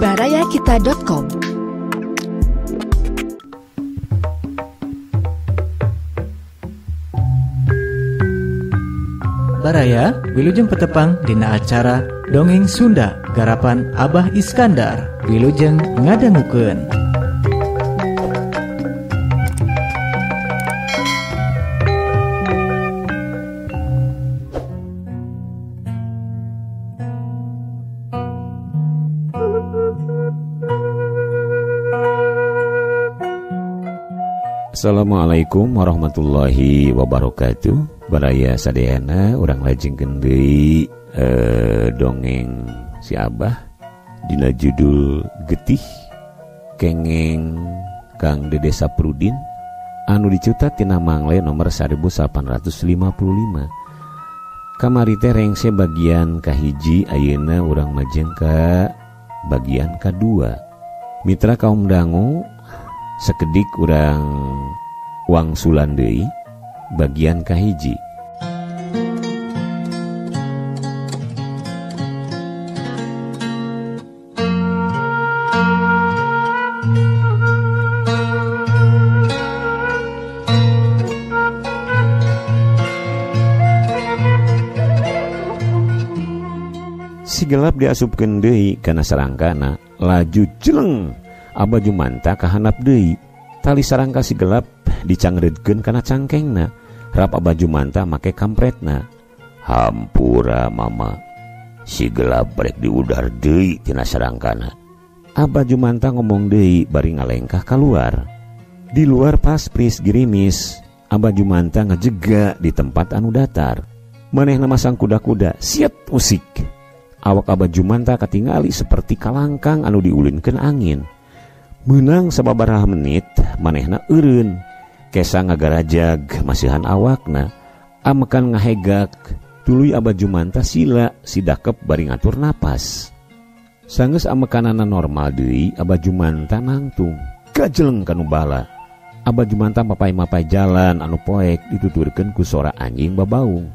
Barayakita.com. Baraya wilujeng petepang dina acara Dongeng Sunda garapan Abah Iskandar. Wilujeng ngadangukeun. Assalamualaikum warahmatullahi wabarakatuh. Baraya sadayana urang lajengkeun deui dongeng si Abah dina judul Getih Kengeng Kang Dede Saprudin anu dicutat tina Mangle nomor 1855. Kamari teh rengse bagian kahiji, ayeuna urang majeng ka bagian kadua. Mitra kaum dangu, sekedik urang wangsulan deui bagian kahiji. Si gelap diasupkeun deui kana sarangkana, laju jeleng. Abah Jumanta kahanap deui. Tali sarangka si gelap dicangreudkeun kana cangkengna. Rap Abah Jumanta make kampretna. Hampura mama, si gelap rek diudar deui tina sarangkana. Abah Jumanta ngomong deui bari ngalengkah kaluar. Di luar paspris girimis, Abah Jumanta ngejega di tempat anu datar. Manehna masang kuda-kuda, siap usik. Awak Abah Jumanta katingali seperti kalangkang anu diulinkeun angin. Menang sababaraha menit manehna eureun, kesa ngagarajag masihan awakna, amekan ngahegak, tuluy Abah Jumanta sila sidakep bari ngatur napas. Sanggeus amekanana normal deui, Abah Jumanta nangtung, gajeleng kanu bala. Abah Jumanta mapay-mapay jalan anu poek dituturkeun ku sora anjing babaung.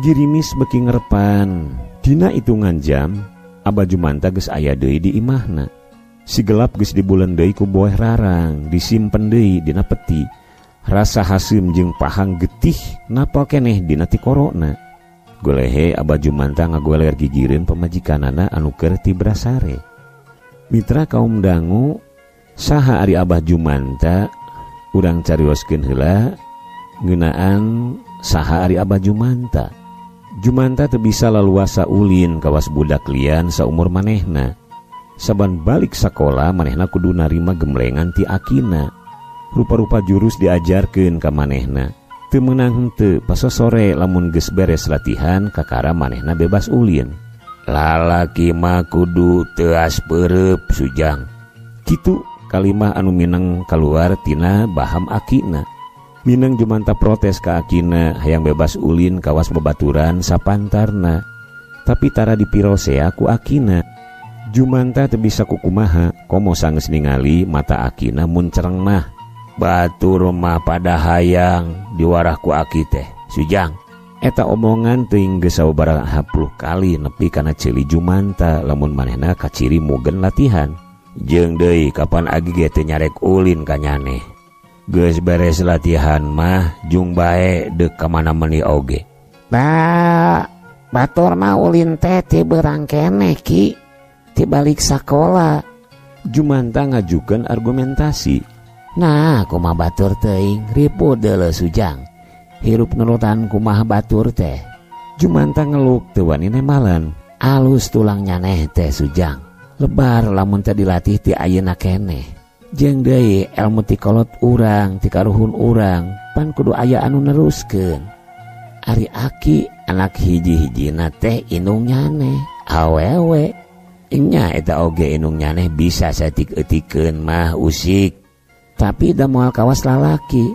Girimis beuki ngerepan. Dina hitungan jam, Abah Jumanta geus aya deui di imahna. Si gelap geus dibulen deui ku boeh rarang, disimpen deui dina peti. Rasa haseum jeung pahang getih napal keneh dina tikorona. Golehe Abah Jumanta ngagoler gigireun pamajikanana anu keur tibrasare. Mitra kaum dangu, saha ari Abah Jumanta? Urang carioskeun heula ngeunaan saha ari Abah Jumanta. Jumanta teu bisa laluasa ulin kawas budak lian saumur manehna. Saban balik sakola manehna kudu narima gemlengan ti akina. Rupa-rupa jurus diajarkeun ka manehna. Teu meunang henteu, pasosore lamun geus beres latihan kakara manehna bebas ulin. Lalaki mah kudu teuas peureub sujang. Kitu kalimah anu mineng kaluar tina baham akina. Mineng Jumanta protes ka akina hayang bebas ulin kawas babaturan sapantarna. Tapi tara dipirosea ku akina. Jumanta teu bisa kukumaha, komo sanggeus ningali mata akina mun cereng mah. Batur mah pada hayang diwarah ku aki teh, sujang. Eta omongan teuing geus sababaraha puluh kali nepi kana ceuli Jumanta lamun manehna kaciri mugen latihan. Jeung deui kapan agi ge teu nyarek ulin ka nyaneh. Geus beres latihan mah jung bae deuk ka mana meuni oge. Ba, batur mah ulin teh ti beurang keneh ki. Ti balik sakola. Jumanta ngajukeun argumentasi. Nah, kumaha batur teuing ripu deuleu sujang. Hirup nurutan kumaha batur teh. Jumanta ngeluk teu wani nemalan. Alus tulang nyaneh teh sujang. Lebar lamun teh dilatih ti ayeuna keneh. Jeung deui elmu ti kolot urang, ti karuhun urang, pan kudu aya anu neruskeun. Ari aki anak hiji-hijina teh indung nyaneh, awewe. Nya eta oge indung nyaneh bisa saeutik-eutikeun mah usik. Tapi da moal kawas lalaki.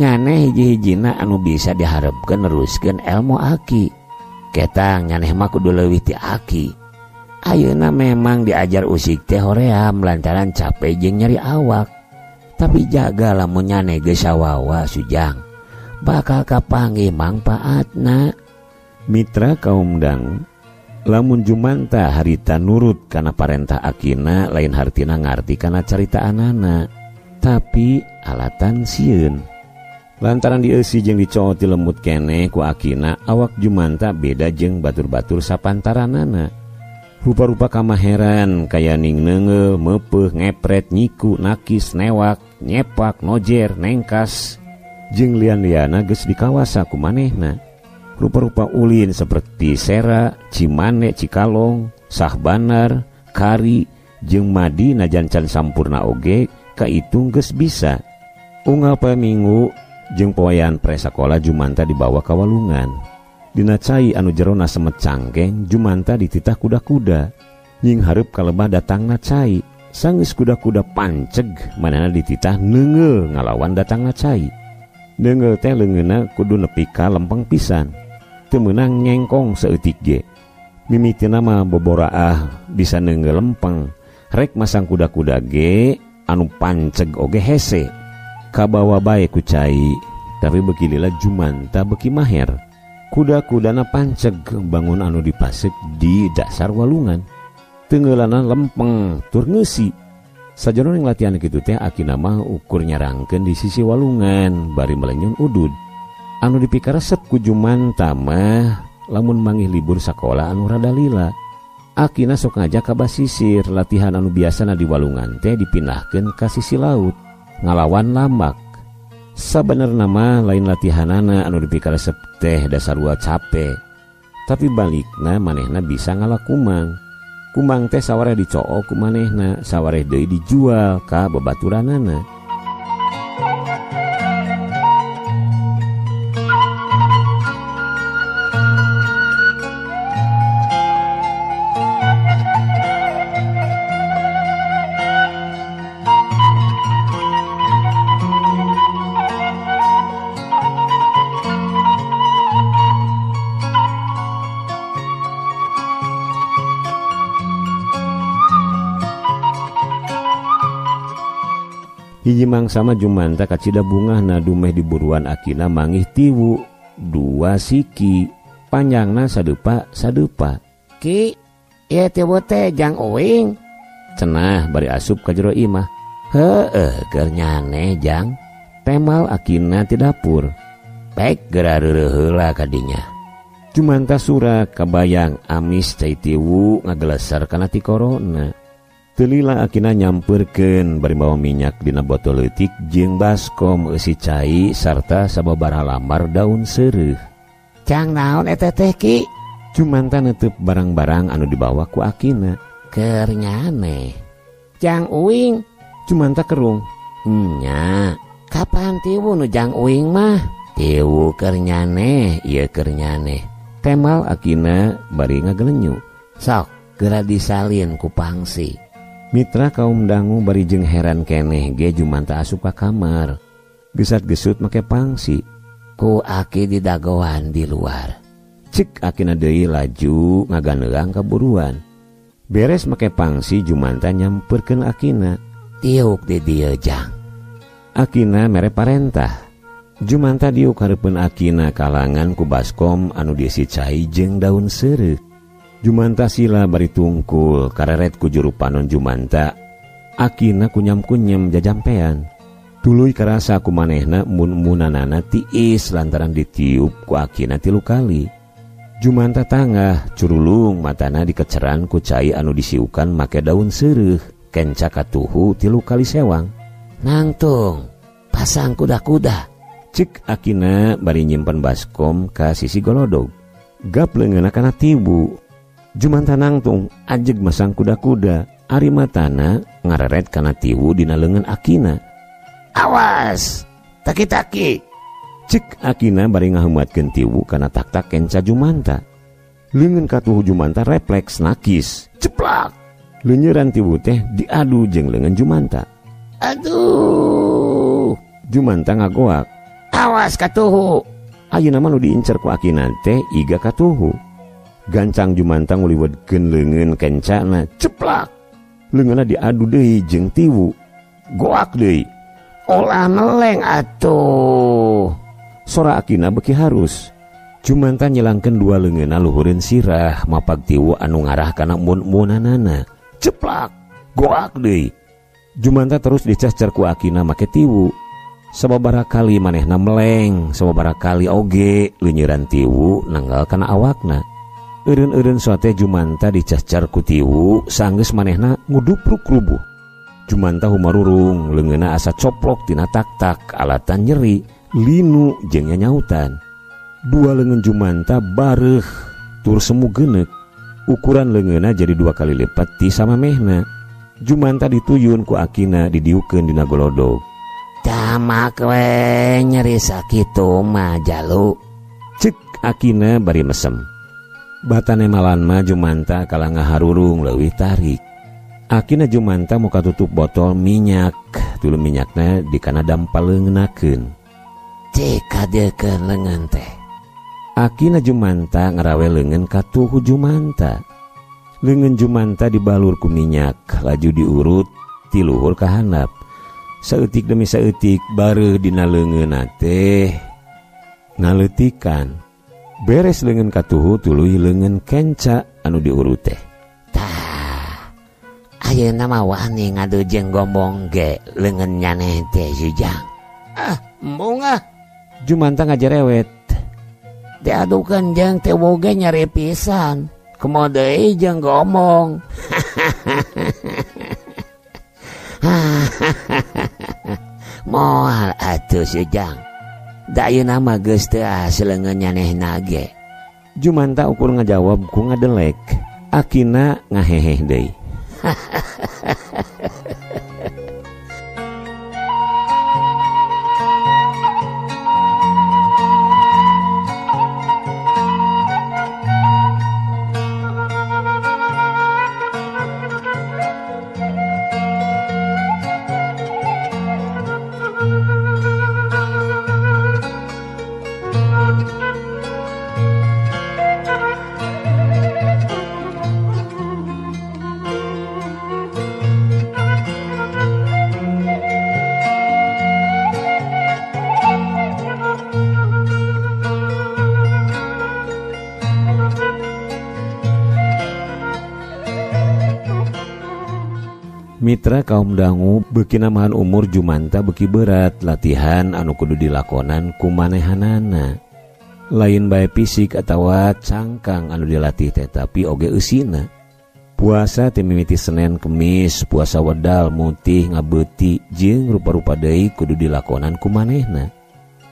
Nyaneh hiji-hijina anu bisa diharepkeun neruskeun elmu aki. Ketang nyaneh mah kudu leuwih ti aki. Ayeuna memang diajar usik teh hoream lantaran capek jeung nyeri awak. Tapi jaga lamun nyaneh geus sawawa sujang. Bakal kapanggih mangpaatna. Mitra kaum dangu, Lamun Jumanta harita nurut kana parentah akina lain hartina ngarti kana caritaanana, tapi alatan sieun. Lantaran dieusi jeung dicooti lemut keneh ku akina, awak Jumanta beda jeung batur-batur sapantaranana. Rupa-rupa kamaheran kaya ning neunggeul, meupeuh, ngepret, nyiku, nakis, newak, nyepak, nojer, nengkas jeung lian-liana geus dikawasa ku manehna. Rupa-rupa ulin seperti Sera, Cimane, Cikalong, Sahbanar, Kari jeung Madi najan can sampurna oge kaitung geus bisa. Unggal poe Minggu jeung poean presakola Jumanta dibawa ka walungan. Dina cai anu jerona semet cangkeng, Jumanta dititah kuda-kuda. Nying hareup kalebah datangna cai. Sanggeus kuda-kuda panceg, manehna dititah neunggeul ngalawan datangna cai. Neunggeul teh leungeunna kudu nepi ka lempeng pisan. Teu meunang nyengkong saeutik ge. Mimitina mah boboraah bisa neunggeul lempeng. Rek masang kuda-kuda ge anu panceg oge hese. Kabawa bae ku cai, tapi beuki lila Jumanta beuki maher. Kuda-kudana panceg bangun anu dipasek di dasar walungan. Tenggeulana lempeng tur ngeusi. Sajroning latihan kitu teh akina mah ukur nyarangkeun di sisi walungan bari melenyun udud. Anu dipikaresep ku Jumanta mah lamun manggih libur sakola anu rada lila. Akina sok ngajak ka basisir, latihan anu biasana di walungan teh dipindahkeun ka sisi laut ngalawan lambak. Sabenerna mah lain latihanana anu dipikaresep teh dasarua cape. Tapi balikna manehna bisa ngalakumang. Kumang teh sawareh dicook ku manehna, sawareh deui dijual ka babaturanana. Hiji mangsa mah Jumanta kacida bungahna dumeh di buruan akina mangih tiwu dua siki panjangna sadepa sadepa. Ki, ieu tiwu teh jang uing. Cenah bari asup ka jero imah. Heueuh keur nyaneh jang. Temal akina ti dapur. Baik geura reureuh heula ka dinya. Jumanta sura kabayang amis cai tiwu ngageleser kana tikorona. Teu lila akina nyampeurkeun bari mawa minyak dina botol leutik jeung baskom eusi cai sarta sababaraha lambar daun seureuh. Cang naon eta teh Ki? Jumanta neuteub barang-barang anu dibawa ku akina. Keur nyaneh. Jang uing. Jumanta kerung. Nya, kapan tiwu nu jang uing mah? Tiwu keur nyaneh, ieu keur nyaneh. Temal akina bari ngagelenyu. Sok geura disalin ku pangsi. Mitra kaum dangu bari jeung heran keneh ge Jumanta asup ka kamar. Gesat-gesut make pangsi. Ku aki didagoan di luar. Cek akina deui laju ngaganeang ka buruan. Beres make pangsi Jumanta nyamperkeun akina. Tiuk di dieu jang. Akina mere parentah. Jumanta diuk hareupeun akina kalangan ku baskom anu diisi cai jeung daun seureuh. Jumanta sila bari tungkul kareret ku juru panon Jumanta. Akina kunyam-kunyam jajampean. Tuluy karasa ku manehna mun-munanana tiis lantaran ditiup ku akina 3 kali. Jumanta tangah curulung matana dikeceran ku cai anu disiukan make daun seureuh kenca katuhu 3 kali sewang. Nangtung pasang kuda-kuda. Cek akina bari nyimpen baskom ka sisi golodog. Gap leungeunna kana tibu. Jumanta nangtung ajeg masang kuda-kuda. Ari matana ngareret kana tiwu dina leungeun akina. Awas, taki-taki. Cek akina bari ngaheumatkeun tiwu kana tak-tak kenca Jumanta. Leungeun katuhu Jumanta refleks nakis. Ceplak. Leunyeran tiwu teh diadu jeung leungeun Jumanta. Aduh. Jumanta ngagoak. Awas katuhu. Ayeuna mah nu diincer ku akina teh iga katuhu. Gancang Jumanta nguliwetkeun leungeun kencana, ceplak. Leungeunna diadu deui jeung tiwu. Goak deui. Olah meleng atuh. Sora akina beuki harus. Jumanta nyilangkeun dua leungeunna luhureun sirah mapag tiwu anu ngarah kana embun-embunanana. Ceplak, goak deui. Jumanta terus dicacar ku akina make tiwu. Sababaraha kali manehna meleng, sababaraha kali oge leunyiran tiwu nanggal kana awakna. Eureun-eureun sote Jumanta dicacar ku tiwu sanggeus manehna ngudupruk rubuh. Jumanta humarurung leungeunna asa coplok tina tak-tak alatan nyeri, linu jeung nyanyautan. Dua leungeun Jumanta bareuh tur semu geuneuk. Ukuran leungeunna jadi 2 kali lipat ti samamehna. Jumanta dituyun ku akina didiukeun dina golodog. Tamak we nyeri sakitu mah jalu. Cek akina bari mesem. Batane malan mah Jumanta kalah ngaharurung leuwih tarik. Akina Jumanta muka tutup botol minyak, tuluy minyakna dikana dampaleungenakeun. Cek kadeukeun leungeun teh. Akina Jumanta ngarawe leungeun katuhu Jumanta. Leungeun Jumanta dibalur ku minyak, laju diurut ti luhur ka handap. Saeutik demi saeutik bareuh dina leungeunna teh ngaleutikan. Beres leungeun katuhu tuluy leungeun kenca anu diurut teh. Tah, ayeuna mah wani ngadu jeung gombong ge leungeun nyaneh teh Sujang. Ah, embung ah. Jumanta ngajerewet. Diadukeun jeung teh woge nyeri pisan. Komo deui jeung gombong. Moal atuh Sujang. Da ayeuna mah geus teu asleungeun nyanehna ge. Jumanta ukur ngajawab ku ngadelek. Akina ngaheheh deui. Mitra kaum dangu beuki namahan umur Jumanta beuki berat latihan anu kudu dilakonan ku manehanana. Lain bae fisik atawa cangkang anu dilatih teh tapi oge eusina. Puasa teh mimiti Senin Kemis, puasa wedal, mutih, ngabeuti jeung rupa-rupa deui kudu dilakonan ku manehna.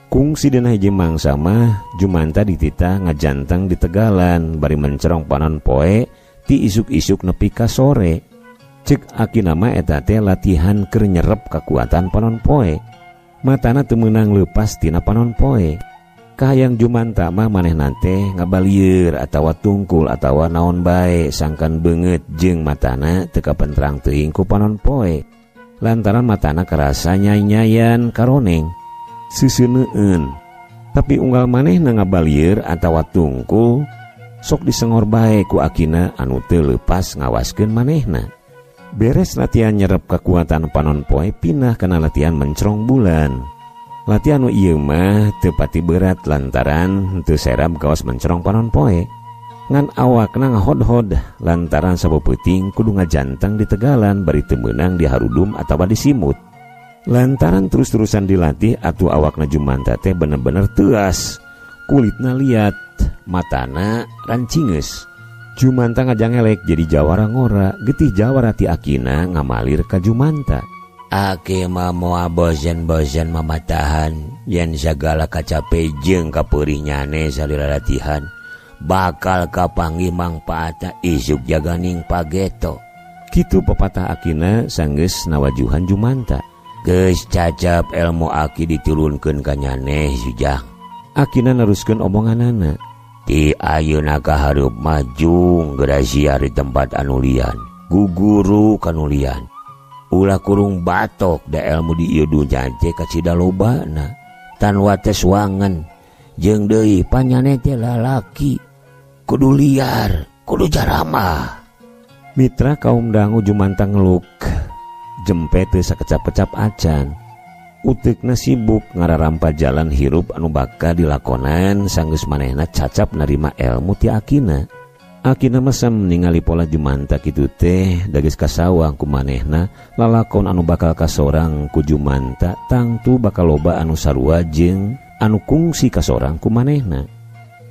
Kungsi dina hiji mangsa mah Jumanta dititah ngajanteng di tegalan bari mencerong panon poe ti isuk-isuk nepi ka sore. Cek akina mah eta teh latihan keur nyerep kakuatan panon poe. Matana teu meunang leupas tina panon poe. Kahayang Jumanta mah manehna teh ngabalieur atawa tungkul atawa naon bae sangkan beungeut jeung matana teu kapentrang teuing ku panon poe. Lantaran matana karasa nyai-nyayan karoneng, seuseuneueun. Tapi unggal manehna ngabalieur atawa tungkul sok disengor bae ku akina anu teu leupas ngawaskeun manehna. Beres latihan nyerep kekuatan panon poe pindah kana latihan mencerong bulan. Latihan nu ieu mah teu pati berat lantaran teu serab kawas mencerong panon poe. Ngan awakna ngahodhod lantaran sabeupeting kudu ngajanteng di tegalan bari teu meunang diharudum atawa disimut. Lantaran terus-terusan dilatih atuh awakna Jumanta teh bener-bener teuas. Kulitna liat, matana rancingeus. Jumanta ngajangelek jadi jawara ngora, getih jawara ti akina ngamalir ka Jumanta. Aki mah moal bosen-bosen mamatahan yen sagala kacape jeung kapeurih nyane salila latihan bakal kapanggih mangpaatna isuk jaganing pageto. Kitu pepatah akina sanggeus nawajuhan Jumanta. Geus cacap ilmu aki diturunkeun ka nyaneh Sujang. Akina neruskeun omonganana. Ti ayeuna kahareup majung geura siar di tempat anu lian, guguru kanu lian. Ulah kurung batok da ilmu di ieu dunya teh kacida lobana. Tan wates wangen jeung deui panyane teh lalaki kudu liar, kudu jaramah. Mitra kaum dangu Jumanta ngeluk, jempe teu sakecap-kecap acan. Uteukna sibuk ngararampa jalan hirup anu bakal dilakonan sanggeus manehna cacap narima elmu ti akina. Akina mesem ningali pola Jumanta kitu teh da geus kasawang ku manehna lalakon anu bakal kasorang ku Jumanta tangtu bakal loba anu sarua jeung anu kungsi kasorang ku manehna.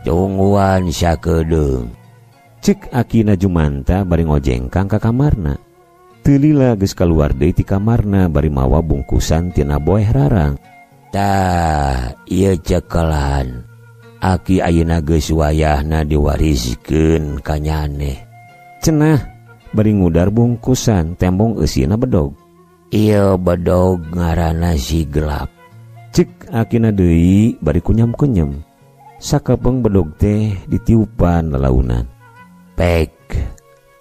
Tungguan sakedeung. Cek akina Jumanta bari ngojengkang ka kamarna. Teu lila geus kaluar deui ti kamarna bari mawa bungkusan tina boeh rarang. Tah, ieu cekelan. Aki ayeuna geus wayahna diwariskeun ka nyaneh. Cenah bari ngudar bungkusan tembong eusina bedog. Ieu bedog ngaranna si gelap. Cek akina deui bari kunyam-kunyam. Sakapeng bedog teh ditiupan lalaunan. Pek,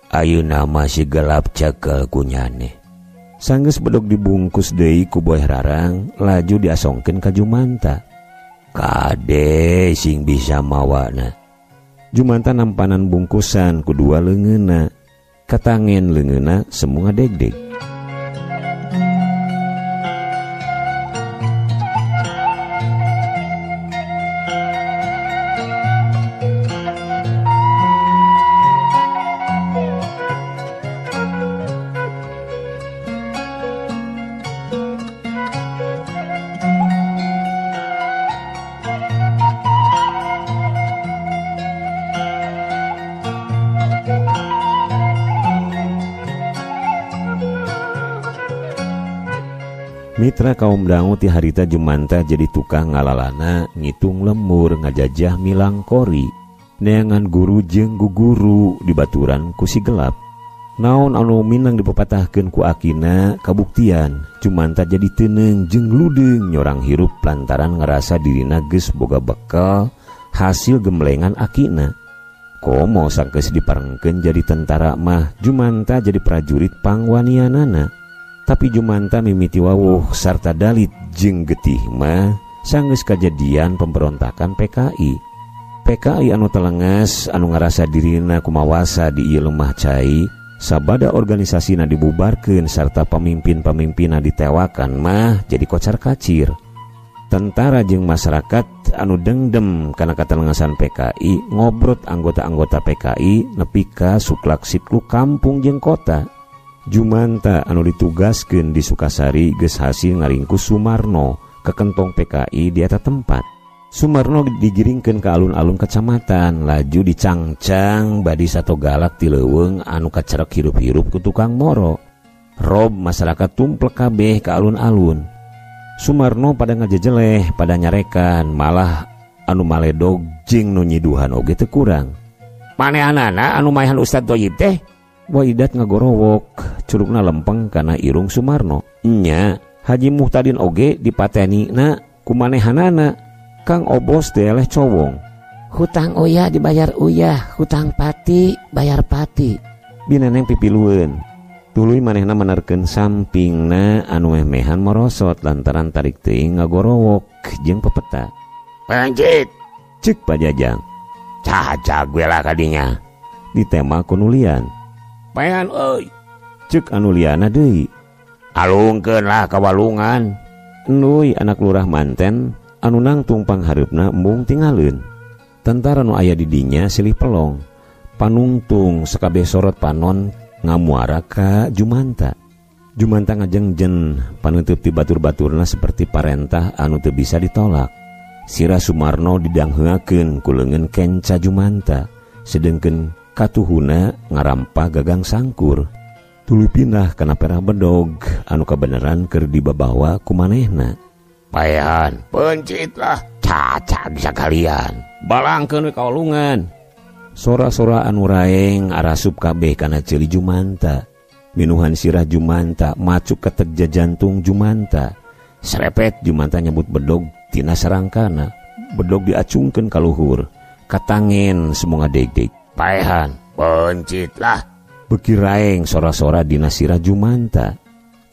ayeuna mah si gelap cekel ku nyaneh. Sanggeus bedog dibungkus deui ku boeh rarang laju diasongkeun ka Jumanta. Kade sing bisa mawana. Jumanta nampanan bungkusan ku dua leungeunna. Katangen leungeunna semu ngadegdeg. Mitra kaum dangu ti harita Jumanta jadi tukang ngalalana ngitung lemur ngajajah milangkori neangan guru jeung guguru di baturan ku si gelap. Naon anu minang dipepatahkeun ku akina kabuktian Jumanta jadi teuneung jeung ludeung nyorang hirup lantaran ngerasa dirina geus boga bekal hasil gemblengan akina. Komo sanggeus diparengkeun jadi tentara mah Jumanta jadi prajurit pangwanianana. Tapi Jumanta mimiti wawuh sarta dalit jeung getih mah sanggeus kajadian pemberontakan PKI. PKI anu telenges anu ngarasa dirina kumawasa di ieu lemah cai sabada organisasina dibubarkeun sarta pamimpin-pamimpinna ditewakan mah jadi kocar kacir. Tentara jeung masyarakat anu dengdem kana katelengesan PKI ngobrot anggota-anggota PKI nepi ka suklak sikluk kampung jeung kota. Jumanta anu ditugaskeun di Sukasari geus hasil ngaringkus Sumarno ke kentong PKI di eta tempat. Sumarno digiringkeun ka alun-alun kecamatan laju dicangcang badi sato galak ti leuweung anu kacerek hirup-hirup ku tukang moro. Rob masyarakat tumplek kabeh ka alun-alun. Sumarno pada ngajejeleh, pada nyarekan, malah anu maledog jeung nu nyiduhan oge teu kurang. Manehanana anu maehan Ustad Toyib teh? Waidat ngagorowok, curugna lempeng kana irung Sumarno. Nya, Haji Muhtadin oge dipatenina ku manehanana. Kang Obos deleh cowong. Hutang uyah dibayar uyah, hutang pati bayar pati. Bineneng pipilueun. Tuluy manehna menerkeun sampingna anu meh-mehan morosot lantaran tarik teuing ngagorowok jeung pepeta. Pancit, cek Pajajang. Cacag we lah kadinya. Ditema ku nulian. Paean euy. Cek anu liana deui. Alungkeun lah ka walungan. Enduy anak lurah manten anu nangtung panghareupna embung tingaleun. Tentara nu aya di dinya silih pelong. Panungtung sakabeh sorot panon ngamuara ka Jumanta. Jumanta ngajengjen panutup ti batur-baturna seperti parentah anu teu bisa ditolak. Sirah Sumarno didangheungakeun ku leungeun kenca Jumanta, sedengkeun katuhuna ngarampa gagang sangkur. Tuluy pindah kana perah bedog anu kabeneran keur dibabawa ku manehna. Paehan, pencit lah, cacag sakalian. Balangkeun we ka walungan. Sora-sora anu raeng arasup kabeh kana ceuli Jumanta. Minuhan sirah Jumanta macuk ketek jajantung Jumanta. Serepet Jumanta nyebut bedog tina sarangkana. Bedog diacungkeun ka luhur. Katangen semua degdeg. Paehan, pencit lah. Beuki raeng sora-sora dina sirah Jumanta.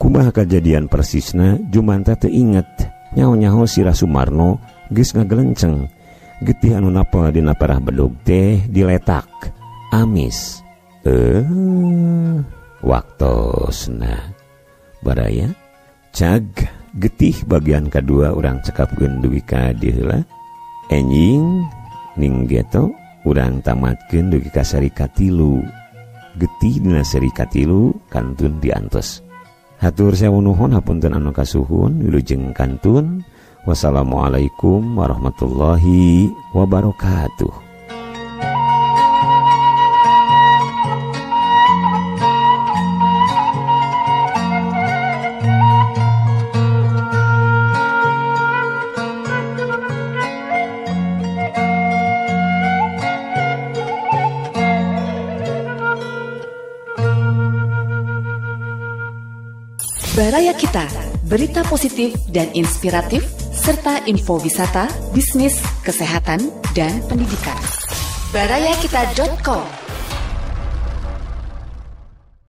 Kumaha kajadian persisna Jumanta teu inget. Nyaho-nyaho sirah Sumarno geus ngagelenceng. Getih anu napel dina perah bedog teh diletak. Amis. Waktosna. Baraya cag Getih bagian kedua urang cekapkeun dugi ka dieu heula. Enjing ning geto urang tamatkeun dugi ka seri katilu. Getih dina seri katilu kantun diantos. Hatur sewu nuhun hapunten anu kasuhun wilujeng kantun. Wassalamualaikum warahmatullahi wabarakatuh. Baraya Kita, berita positif dan inspiratif, serta info wisata, bisnis, kesehatan, dan pendidikan. Barayakita.com.